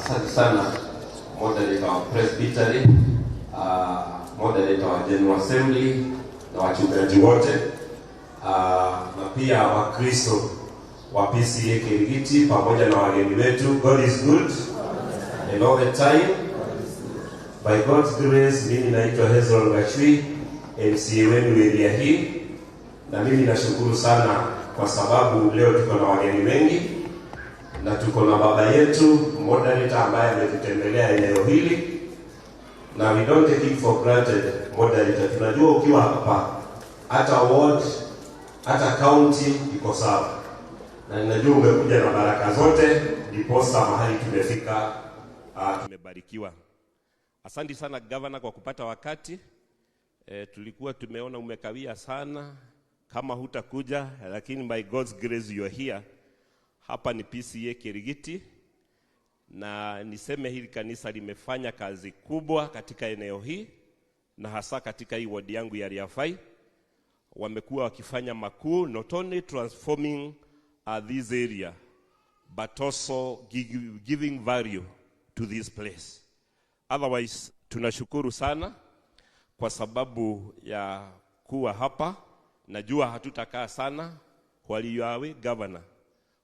Asante sana moderator wa Presbytery, moderator wa General Assembly na wachungaji wote, na pia Wakristo wa PCEA Kirigiti pamoja na wageni wetu. God is good and all the time. By God's grace, mimi naitwa Hezron Gachui, MCA wenu area hii, na mimi nashukuru sana kwa sababu leo tuko na wageni wengi na tuko na baba yetu moderator ambaye ametutembelea eneo hili, na we don't take it for granted moderator. Tunajua ukiwa hapa hata ward hata county iko sawa, na ninajua umekuja na baraka zote, ndiposa mahali tumefika, tumebarikiwa. Asante sana governor kwa kupata wakati. Tulikuwa tumeona umekawia sana kama hutakuja, lakini by God's grace you are here. Hapa ni PCEA Kirigiti, na niseme hili kanisa limefanya kazi kubwa katika eneo hii na hasa katika hii ward yangu ya Riafai. Wamekuwa wakifanya makuu, not only transforming this area but also giving value to this place. Otherwise, tunashukuru sana kwa sababu ya kuwa hapa. Najua hatutakaa sana while you are away, governor.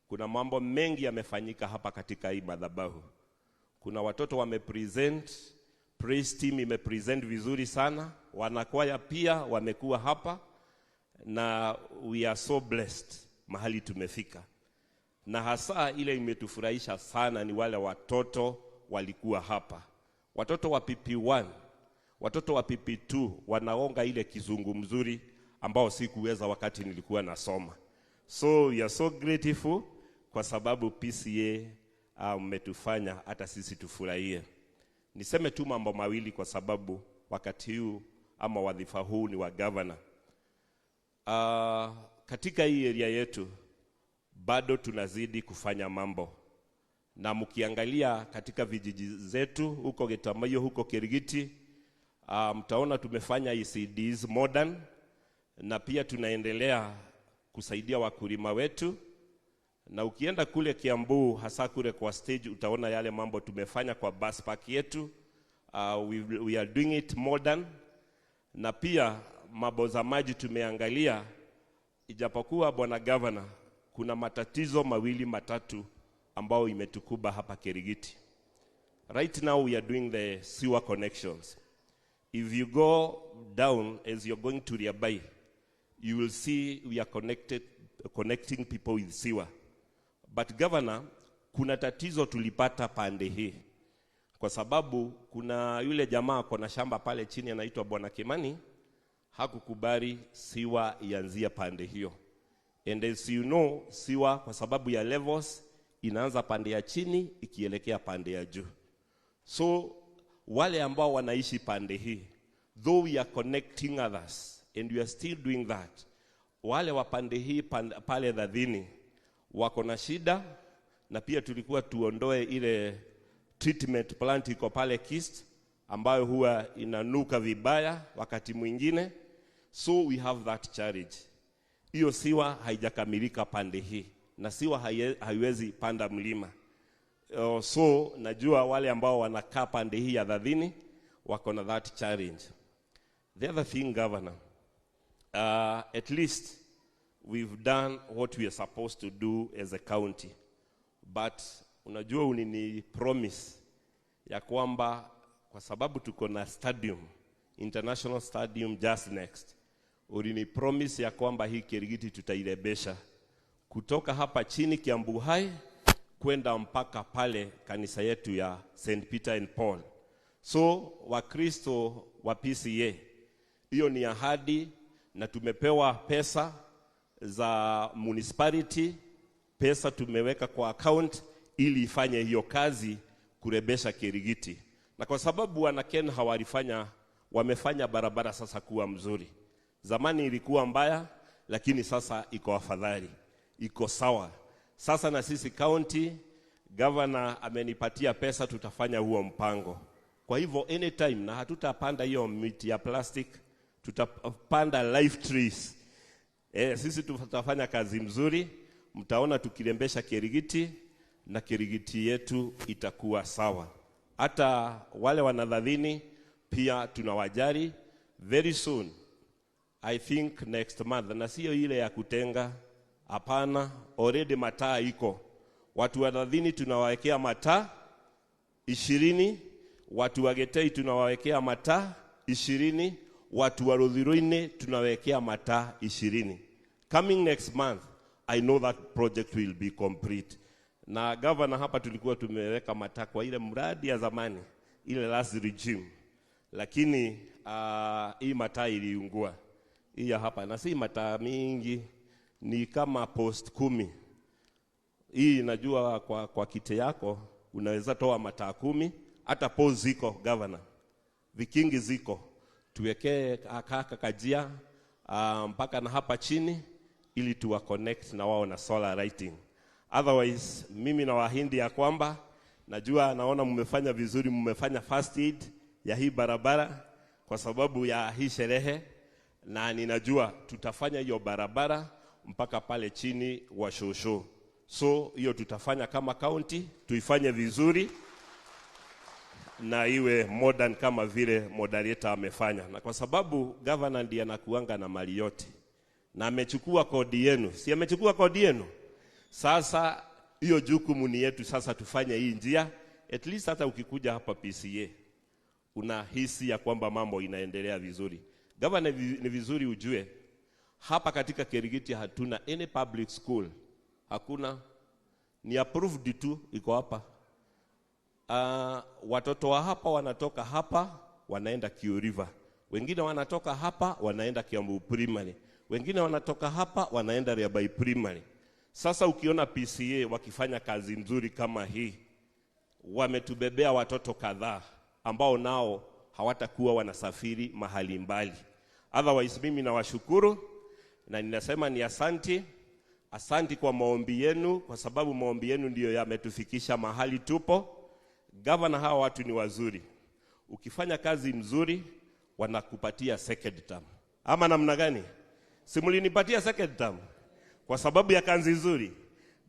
Kuna mambo mengi yamefanyika hapa katika hii madhabahu. Kuna watoto wamepresent, praise team imepresent vizuri sana, wanakwaya pia wamekuwa hapa, na we are so blessed mahali tumefika, na hasa ile imetufurahisha sana ni wale watoto walikuwa hapa, watoto wa PP1, watoto wa PP2 wanaongea ile kizungu mzuri ambao sikuweza wakati nilikuwa nasoma. So we are so grateful kwa sababu PCEA mmetufanya hata sisi tufurahie. Niseme tu mambo mawili kwa sababu wakati huu ama wadhifa huu ni wa governor. Katika hii area yetu bado tunazidi kufanya mambo, na mkiangalia katika vijiji zetu huko Getamayo, huko Kirigiti, mtaona tumefanya ECDs modern, na pia tunaendelea kusaidia wakulima wetu, na ukienda kule Kiambu, hasa kule kwa stage, utaona yale mambo tumefanya kwa bus park yetu. We are doing it modern, na pia mambo za maji tumeangalia, ijapokuwa bwana governor, kuna matatizo mawili matatu ambayo imetukumba hapa Kirigiti. Right now we are doing the sewer connections. If you go down as you're going to Riabai, you will see we are connecting people with sewer. But governor, kuna tatizo tulipata pande hii kwa sababu kuna yule jamaa ako shamba pale chini anaitwa Bwana Kimani hakukubali sewer ianzie pande hiyo. And as you know, sewer kwa sababu ya levels inaanza pande ya chini ikielekea pande ya juu. So wale ambao wanaishi pande hii, though we are connecting others and we are still doing that, wale wa pande hii pale Dhadhini wako na shida, na pia tulikuwa tuondoe ile treatment plant iko pale Kist ambayo huwa inanuka vibaya wakati mwingine, so we have that challenge. Hiyo sewer haijakamilika pande hii na sewer haiwezi panda mlima. So najua wale ambao wanakaa pande hii ya Dhadhini wako na that challenge. The other thing, Governor, at least we've done what we are supposed to do as a county, but unajua ulini promise ya kwamba kwa sababu tuko na stadium, international stadium just next, ulini promise ya kwamba hii Kirigiti tutairembesha kutoka hapa chini Kiambu High kwenda mpaka pale kanisa yetu ya St. Peter and Paul. So Wakristo wa PCEA, hiyo ni ahadi na tumepewa pesa za municipality, pesa tumeweka kwa account ili ifanye hiyo kazi kurembesha Kirigiti, na kwa sababu wana Kenha walifanya wamefanya barabara sasa kuwa mzuri. Zamani ilikuwa mbaya, lakini sasa iko afadhali, iko sawa. Sasa na sisi county governor amenipatia pesa, tutafanya huo mpango. Kwa hivyo anytime, na hatutapanda hiyo miti ya plastic, tutapanda live trees. Sisi tutafanya kazi mzuri, mtaona tukirembesha Kirigiti na Kirigiti yetu itakuwa sawa. Hata wale wanadhadhini pia tunawajali. Very soon, I think next month, na sio ile ya kutenga, hapana, already mataa iko. Watu wa Dhathini tunawawekea mataa 20, watu wa Getei tunawawekea mataa 20, watu wa Ruthiruini tunawekea mataa 20. Coming next month, I know that project will be complete. Na governor, hapa tulikuwa tumeweka mataa kwa ile mradi ya zamani, ile last regime, lakini hii mataa iliungua hii ya hapa, na si mataa mingi, ni kama post 10. Hii najua kwa kite yako unaweza toa mataa 10, hata post ziko, governor, vikingi ziko, tuwekee kaka kajia mpaka na hapa chini ili tuwa connect na wao na solar lighting. Otherwise, mimi nawaahidi ya kwamba najua, naona mmefanya vizuri, mmefanya first aid ya hii barabara kwa sababu ya hii sherehe, na ninajua tutafanya hiyo barabara mpaka pale chini wa Shosho. So hiyo tutafanya kama county, tuifanye vizuri na iwe modern kama vile moderator amefanya, na kwa sababu governor ndiye anakuanga na mali yote na amechukua kodi yenu, si amechukua kodi yenu? Sasa hiyo jukumu ni yetu, sasa tufanye hii njia, at least hata ukikuja hapa PCEA unahisi ya kwamba mambo inaendelea vizuri. Governor, ni vizuri ujue hapa katika Kirigiti hatuna any public school, hakuna, ni approved tu iko hapa. Watoto wa hapa wanatoka hapa wanaenda Kiu River, wengine wanatoka hapa wanaenda Kiambu Primary, wengine wanatoka hapa wanaenda Riabai Primary. Sasa ukiona PCEA wakifanya kazi nzuri kama hii, wametubebea watoto kadhaa ambao nao hawatakuwa wanasafiri mahali mbali. Otherwise, mimi nawashukuru na ninasema ni asanti, asanti kwa maombi yenu, kwa sababu maombi yenu ndiyo yametufikisha mahali tupo. Gavana, hawa watu ni wazuri. Ukifanya kazi mzuri wanakupatia second term, ama namna gani? Si mlinipatia second term kwa sababu ya kazi nzuri?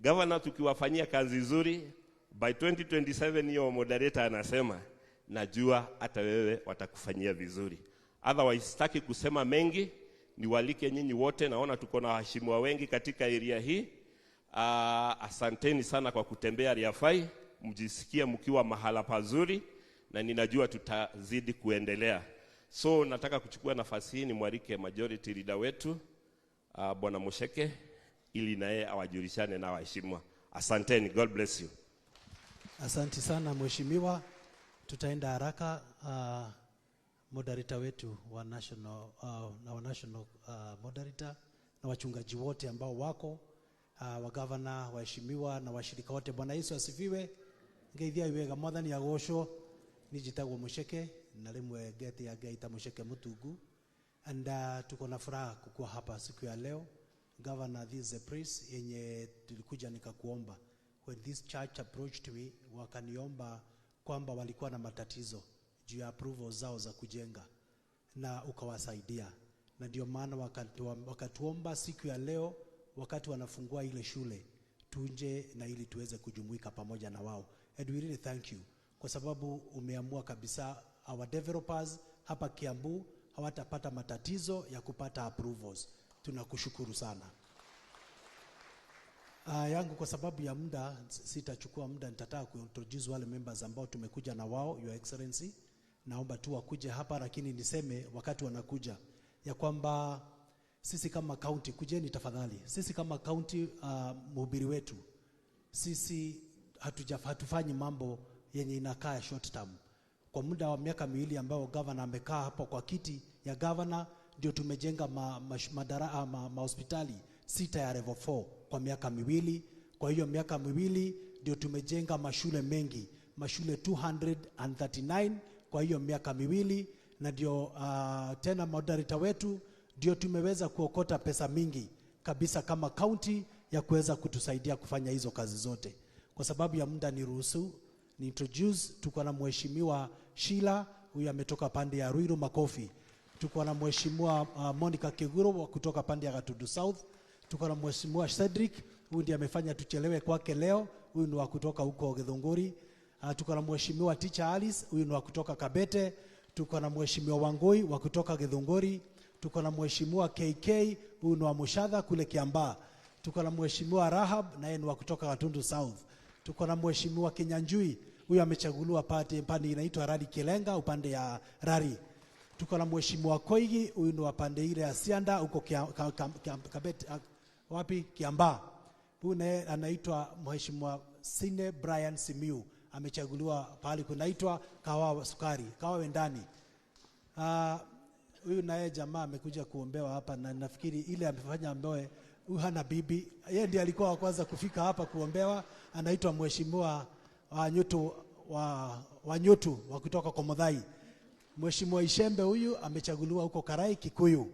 Gavana, tukiwafanyia kazi nzuri by 2027, hiyo moderator anasema, najua hata wewe watakufanyia vizuri. Otherwise, sitaki kusema mengi, niwalike nyinyi wote. Naona tuko na waheshimiwa wengi katika area hii. Asanteni sana kwa kutembea Riafai, mjisikie mkiwa mahala pazuri, na ninajua tutazidi kuendelea. So nataka kuchukua nafasi hii nimwalike majority leader wetu, Bwana Musheke, ili naye awajulishane na waheshimiwa. Asanteni, God bless you. Asante sana, mheshimiwa. Tutaenda haraka. Moderator wetu wa national, na wa national moderator na wachungaji wote ambao wako, wa governor, waheshimiwa na washirika wote. Bwana Yesu asifiwe. Ngeithia wega, Mwathani agocwo. Nijitagwo Musheke na rimwe ngeti ya Ngai Musheke Mutungu, and tuko na furaha kukuwa hapa siku ya leo. Governor, this is a place yenye tulikuja nikakuomba. When this church approached me, wakaniomba kwamba walikuwa na matatizo juu ya approval zao za kujenga na ukawasaidia, na ndio maana wakatuomba siku ya leo wakati wanafungua ile shule tuje na ili tuweze kujumuika pamoja na wao. And we really thank you kwa sababu umeamua kabisa our developers hapa Kiambu hawatapata matatizo ya kupata approvals. Tunakushukuru sana. Yangu kwa sababu ya muda sitachukua muda, nitataka kuintroduce wale members ambao tumekuja na wao. Your Excellency, naomba tu wakuje hapa, lakini niseme wakati wanakuja ya kwamba sisi kama county, kujeni tafadhali. Sisi kama county, mhubiri wetu, sisi hatufanyi mambo yenye inakaa short term. Kwa muda wa miaka 2 ambao governor amekaa hapo kwa kiti ya governor, ndio tumejenga mahospitali 6 ya level 4 kwa miaka 2. Kwa hiyo miaka 2 ndio tumejenga mashule mengi, mashule 239 kwa hiyo miaka 2, na ndio tena moderator wetu ndio tumeweza kuokota pesa mingi kabisa kama county ya kuweza kutusaidia kufanya hizo kazi zote. Kwa sababu ya muda niruhusu ni introduce, tuko na Mheshimiwa Sheila, huyu ametoka pande ya Ruiru, makofi. Tuko na Mheshimiwa Monica Kiguro wa kutoka pande ya Gatundu South. Tuko na Mheshimiwa Cedric, huyu ndiye amefanya tuchelewe kwake leo, huyu huyu ni wa kutoka huko Githunguri. Tuko na Mheshimiwa Teacher Alice, huyu ni wa kutoka Kabete. Tuko na Mheshimiwa Wangui wa kutoka Githunguri. Tuko na Mheshimiwa KK, huyu ni wa Mushadha kule Kiambaa. Tuko na Mheshimiwa Rahab, naye ni wa kutoka Gatundu South. Tuko na Mheshimiwa Kinyanjui, huyu amechaguliwa pande inaitwa Rari Kilenga, upande ya Rari. Tuko na Mheshimiwa Koigi, huyu ni wa pande ile ya Sianda huko Kabete, wapi, Kiambaa. Huyu naye anaitwa Mheshimiwa Sine Brian Simiu, amechaguliwa pahali kunaitwa Kawawa Sukari, Kawawa Wendani. Huyu naye jamaa amekuja kuombewa hapa, na nafikiri ile amefanya ambaye huyu hana bibi, yeye ndiye alikuwa wa kwanza kufika hapa kuombewa. Anaitwa Mheshimiwa Wanyutu wa Wanyutu wa kutoka Komothai. Mheshimiwa Ishembe huyu amechaguliwa huko Karai Kikuyu.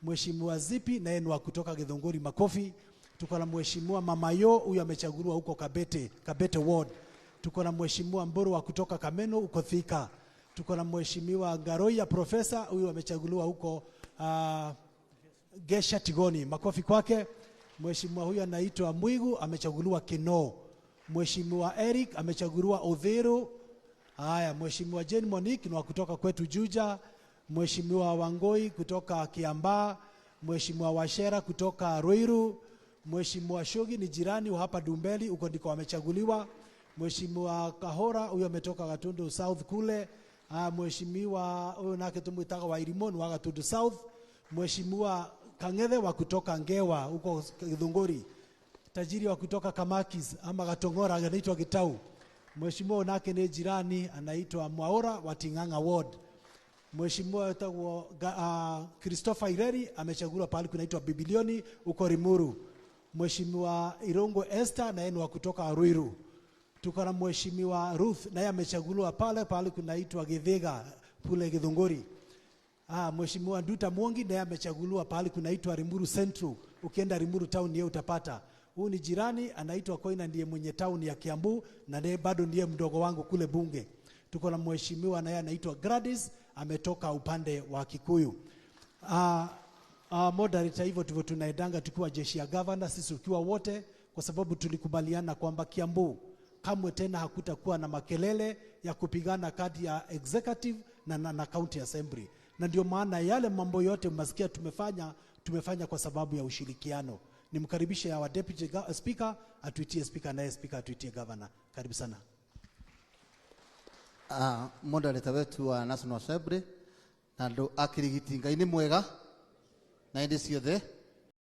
Mheshimiwa Zipi naye ni wa kutoka Githunguri, makofi. Tuko na Mheshimiwa Mamayo, huyu amechaguliwa huko Kabete, Kabete Ward. Tuko na Mheshimiwa Mburu wa kutoka Kameno huko Thika. Tuko na Mheshimiwa Ngaroia Profesa, huyu amechaguliwa huko Gesha Tigoni, makofi kwake. Mheshimiwa huyu anaitwa Mwigu amechaguliwa Kinoo. Mheshimiwa Eric amechaguliwa Uthiru. Haya, Mheshimiwa Jane Monique ni wa kutoka kwetu Juja. Mheshimiwa Wangoi kutoka Kiambaa. Mheshimiwa Washera kutoka Ruiru. Mheshimiwa Shogi ni jirani wa hapa Dumbeli, huko ndiko wamechaguliwa. Mheshimiwa Kahora huyo ametoka Gatundu South kule. Mheshimiwa huyo nake tumwitaga wa Irimoni wa Gatundu South. Mheshimiwa Kang'ethe wa kutoka Ngewa huko Githunguri. Tajiri wa kutoka Kamakis ama Gatongora anaitwa Gitau. Mheshimiwa nake ni jirani anaitwa Mwaura wa Ting'ang'a Ward. Mheshimiwa anaitwa Christopher Ireri amechaguliwa pahali kunaitwa Bibilioni huko Limuru. Mheshimiwa Irongo Esther naye ni wa kutoka Ruiru. Tuko na Mheshimiwa Ruth naye amechaguliwa pale pahali kunaitwa Githiga kule Githunguri. Mheshimiwa Nduta Mwongi naye amechaguliwa pahali kunaitwa Limuru Central. Ukienda Limuru town yeye utapata. Huyu ni jirani anaitwa Koina, ndiye mwenye town ya Kiambu na ndiye bado ndiye mdogo wangu kule bunge. Tuko na mheshimiwa naye anaitwa Gladys ametoka upande wa Kikuyu. Moderator, hivyo ndivyo tunaendanga tukiwa jeshi ya governor, sisi tukiwa wote, kwa sababu tulikubaliana kwamba Kiambu kamwe tena hakutakuwa na makelele ya kupigana kati ya executive na county assembly. Na ndio maana yale mambo yote mmesikia tumefanya kwa sababu ya ushirikiano. Nimkaribishe our deputy speaker atuitie speaker, naye speaker atuitie governor. Karibu sana. Moderator wetu wa National Assembly na andu a Kirigiti, Ngai nĩ mwega na hĩndĩ ciothe.